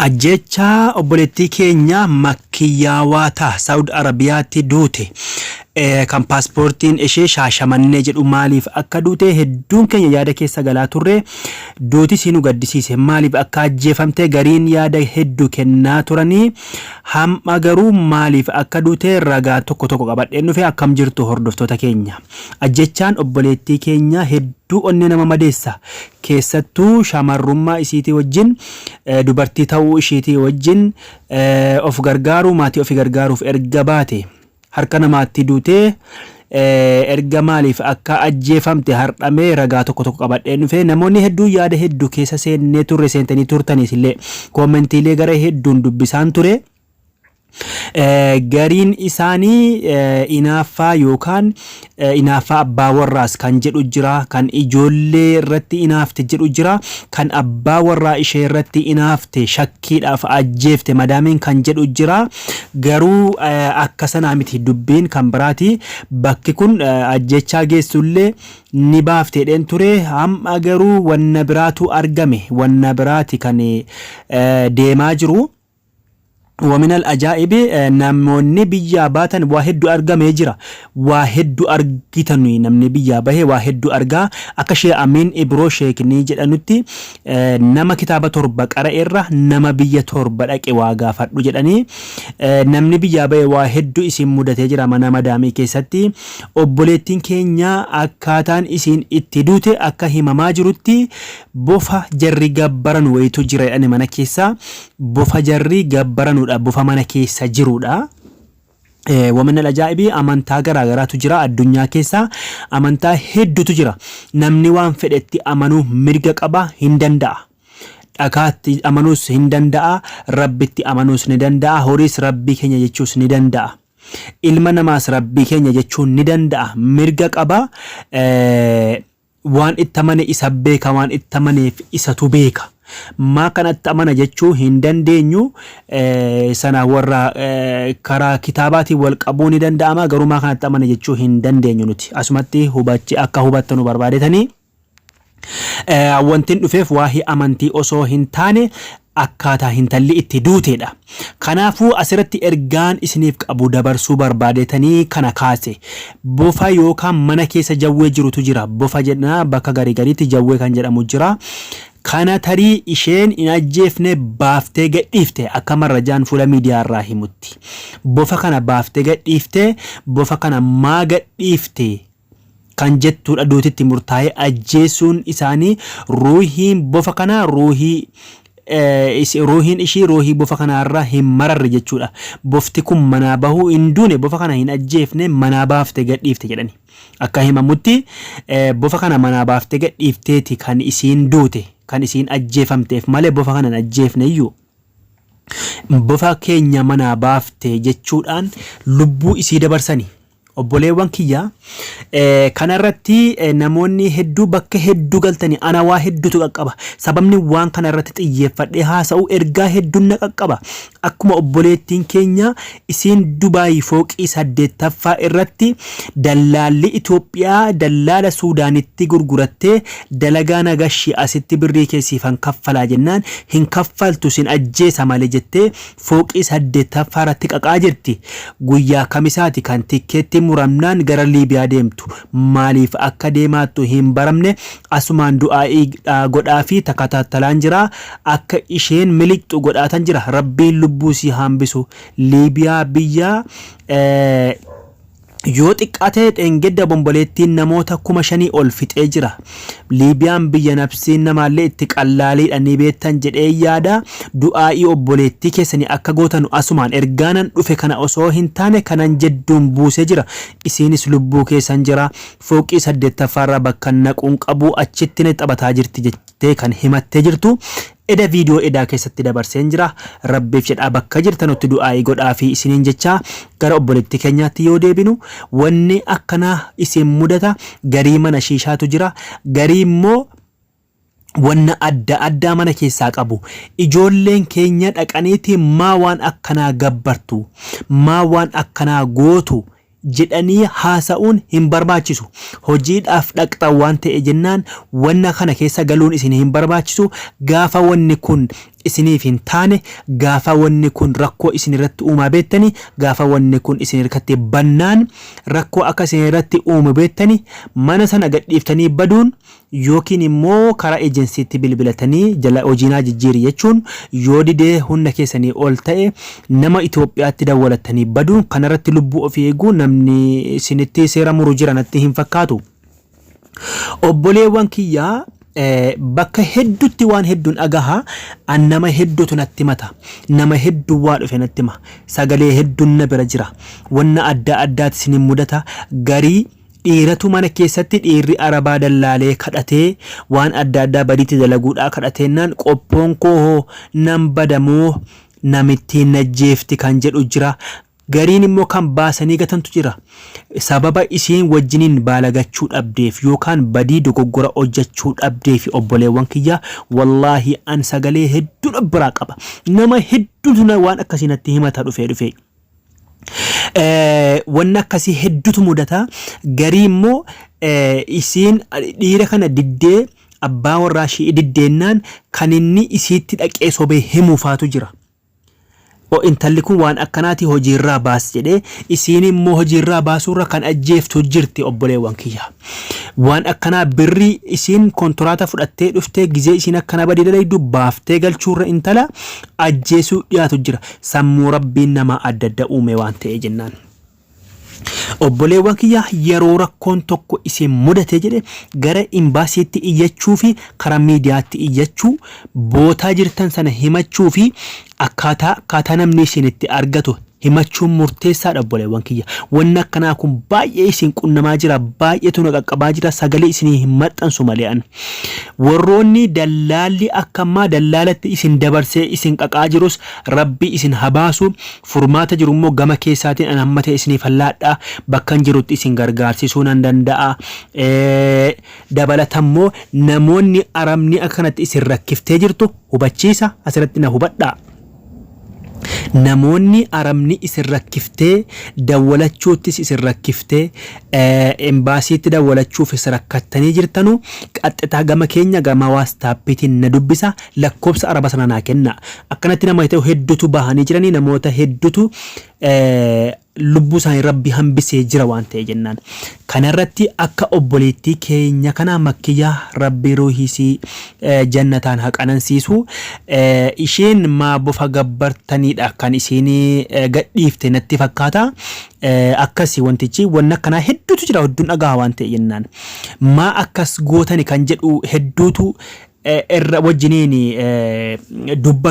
Ajjeechaa obboleettii keenya Makkiyyaawaa ta Saud Arabiyaatti duute kan paaspoortiin ishee Shaashamannee jedhu maaliif akka duute hedduun keenya yaada keessa galaa turre. Duuti isii nu gaddisiise. Maaliif akka ajjeefamte gariin yaada heddu kennaa turanii ham'a garuu maaliif akka duute ragaa tokko tokko qabadheen dhufe. Akkam jirtu hordoftoota keenya? Ajjechaan obboleettii keenya hedduu onnee nama madeessa. Keessattuu shamarrummaa isiitii wajjin, dubartii ta'uu ishiitii wajjin of gargaaruu, maatii ofii gargaaruuf erga baate harka namaatti duutee erga maaliif akka ajjeefamte hardhamee ragaa tokko tokko qabadheen dhufe. Namoonni hedduun yaada hedduu keessa seennee turre, seentanii turtaniis illee koomentiilee gara hedduun dubbisaan ture. Gariin isaanii inaaffaa yookaan inaaffaa abbaa warraas kan jedhu jira, kan ijoollee irratti inaafte jedhu jira, kan abbaa warraa ishee irratti inaafte shakkiidhaaf ajjeefte madaamiin kan jedhu jira. Garuu akka sanaa miti, dubbiin kan biraati. Bakki kun ajjechaa geessullee ni baafte jedheen ture. Hamma garuu wanna biraatu argame, wanna biraati kan deemaa jiru. Waminal ajaa'ibi, namoonni biyyaa baatan waa hedduu argamee jira. Waa hedduu argitan, namni biyyaa bahe waa hedduu argaa. Akka Shee Amiin Ibroo Sheeknii jedhanutti, nama kitaaba 7 qara'e irra nama biyya 7 dhaqe waa gaafadhu jedhanii. Namni biyyaa bahe waa hedduu isin mudatee jira mana madaamii keessatti. Obboleettiin keenya akkaataan isiin itti duute akka himamaa jirutti bofa jarri gabbaran wayitu jira jedhani mana keessa. Bofa jarri gabbaranudha, bofa mana keessa jirudha. Waminal ajaa'ibi, amantaa garaa garaatu jira addunyaa keessa, amantaa hedduutu jira. Namni waan fedhetti amanuu mirga qaba, hin danda'a. Dhakaatti amanuus hin danda'a, Rabbitti amanuus ni danda'a, horiis Rabbii keenya jechuus ni danda'a. Ilma namaas Rabbii keenya jechuun ni danda'a, mirga qaba. Waan itti amane isa beeka, waan itti amaneef isatu beeka. Maa kanatti amana jechuu hin dandeenyu. Sana warra karaa kitaabaatiin wal qabuu ni danda'ama, garuu maa kanatti amana jechuu hin dandeenyu nuti. Asumatti hubachi akka hubattanu barbaadetanii. Wantin dhufeef waa'ee amantii osoo hin taane akkaataa hintalli itti duuteedha. Kanaafuu asirratti ergaan isiniif qabu dabarsuu barbaadetanii kana kaase. Bofa yookaan mana keessa jawwee jirutu jira. Bofa jedhna, bakka garii gariitti jawwee kan jedhamu jira. Kana tarii isheen hin ajjeefne, baaftee gadhiifte akka marrajaan fuula miidiyaa irraa himutti. Bofa kana baaftee gadhiifte, bofa kana maa gadhiifte kan jettuudha duutitti murtaa'ee ajjeesuun isaanii. Ruuhiin bofa kanaa ruuhii ruuhiin ishii ruuhii bofa kanaarraa hin mararre jechuudha. Bofti kun manaa bahuu hin duune, bofa kana hin ajjeefne, manaa baafte gadhiifte jedhani. Akka himamutti bofa kana manaa baaftee gadhiifteeti kan isiin duute, kan isiin ajjeefamteef malee bofa kana hin ajjeefne iyyuu. Bofa keenya manaa baafte jechuudhaan lubbuu isii dabarsani. Obboleewwan kiyya, kanarratti namoonni hedduu bakka hedduu galtanii ana waa hedduutu qaqqaba. Sababni waan kana irratti xiyyeeffadhee haasa'u ergaa hedduun na qaqqaba. Akkuma obboleettiin keenya isiin Dubaay fooqii 8ffaa irratti dallaalli Itoophiyaa dallaala Suudaanitti gurgurattee dalagaa na gashi, asitti birrii kee siifan kaffalaa jennaan, hin kaffaltu sin ajjeesa malee jettee fooqii 8ffaa irratti qaqaa jirti. Guyyaa Kamisaati kan tikkeetti muramnaan gara Liibiyaa deemtu. Maaliif akka deemaattu hin baramne. Asumaan du'aa'ii godhaafii takataattalaan jira. Akka isheen miliqxu godhaatan jira. Rabbiin lubbuu sii haambisu. Liibiyaa biyya yoo xiqqaate dheengadda bomboleettiin namoota 5,000 ol fixee jira. Liibiyaan biyya nafsiin namaallee itti qallaaliidha, ni beektan jedhee yaada. Du'aa'ii obboleettii keessanii akka gootanu asumaan ergaanan dhufe kana osoo hin taane kanan jedduun buusee jira. Isiinis lubbuu keessan jira. Fooqii 8ffaarraa bakka naquun qabuu achitti na taphataa jirti jettee kan himattee jirtu. Eda viidiyoo edaa keessatti dabarseen jira. Rabbiif jedhaa bakka jirtanutti du'aa'ii godhaafii isiniin jechaa gara obboleettii keenyaatti yoo deebinu, wanni akkanaa isin mudata. Garii mana shiishaatu jira. Garii immoo wanna adda addaa mana keessaa qabu. Ijoolleen keenya dhaqaniiti maa waan akkanaa gabbartu? Maa waan akkanaa gootu? jedhanii haasa'uun hin barbaachisu. Hojiidhaaf dhaqxan waan ta'e jennaan wanna kana keessa galuun isin hin barbaachisu. Gaafa wanni kun isiniif hin taane, gaafa wanni kun rakkoo isin irratti uumaa beettani, gaafa wanni kun isin irratti bannaan rakkoo akka isin irratti uumu beettani, mana sana gadhiiftanii baduun yookiin immoo karaa ejensiitti bilbilatanii jala hojiinaa jijjiiri jechuun, yoo didee humna keessanii ol ta'e nama Itoophiyaatti dawwalattanii baduun, kanarratti lubbuu ofii eeguu namni isinitti seera muru jira natti hin fakkaatu. Obboleewwan kiyyaa, bakka hedduutti waan hedduun dhagaha. An nama hedduutu natti mata. Nama hedduu waa dhufe natti hima. Sagalee hedduun na bira jira. Wanna adda addaati isinin mudata. Garii dhiiratu mana keessatti dhiirri arabaa dallaalee kadhatee waan adda addaa badiitti dalaguudhaa kadhateennaan, qophoon koo hoo nan badamoo namittiin najjeefti kan jedhu jira. Gariin immoo kan baasanii gatantu jira. Sababa isiin wajjiniin baalagachuu dhabdeef yookaan badii dogoggora hojjechuu dhabdeef, obboleewwan kiyya, wallaahi an sagalee hedduun of biraa qaba. Nama hedduutu waan akkasii natti himata dhufee dhufee. Wanni akkasii hedduutu mudata. Garii immoo isiin dhiira kana diddee, abbaa warraa ishii diddeennaan, kan inni isiitti dhaqee sobee himuufaatu jira. O intalli kun waan akkanaati, hojiirraa baas jedhee, isiin immoo hojiirraa baasuurra kan ajjeeftu jirti, obboleewwan kiyya. Waan akkanaa birrii isiin kontiraata fudhattee dhuftee gizee isiin akkana badii dalaydu baaftee galchuurra intala ajjeesuu dhiyaatu jira. Sammuu rabbiin nama adda adda uume waan ta'e jennaan. Obboleewwan kiyya, yeroo rakkoon tokko isin mudate jedhe gara imbaasiitti iyyachuu fi karaa miidiyaatti iyyachuu, bootaa jirtan sana himachuu fi akkaataa namni isin itti argatu himachuun murteessaadha, obboleewwan kiyya. Wanni akkanaa kun baay'ee isin qunnamaa jira, baay'eetu na qaqqabaa jira, sagalee isinii hin maxxansu malee an. Warroonni dallaalli akka ammaa dallaalatti isin dabarsee isin qaqaa jirus rabbi isin habaasu. Furmaata jiru immoo gama keessaatiin an hamma ta'e isiniif allaadha. Bakkan jirutti isin gargaarsisuu nan danda'a. Dabalata immoo namoonni arabni akka kanatti isin rakkiftee jirtu, hubachiisa, asirratti na hubadhaa. Namoonni arabni isin rakkiftee, dawwalachuuttis isin rakkiftee, embaasiitti dawwalachuufis rakkattanii jirtanu, qaxxitaa gama keenya gama WhatsAppiitiin na dubbisa, lakkoofsa araba sana naa kenna. Akkanatti nama ta'u hedduutu bahanii jiranii, namoota hedduutu lubbuu isaanii rabbi hambisee jira waan ta'e jennaan. Kanarratti akka obboleettii keenya kana Makkiyyaa, rabbi ruuhisii jannataan haa qanansiisu. Isheen maa bofa gabbartaniidha kan isiin gadhiifte natti fakkaata. Akkasi wantichi wanna akkanaa hedduutu jira, hedduun dhagaha waan ta'e jennaan. Maa akkas gootani kan jedhu hedduutu irra wajjiniin dubbatu.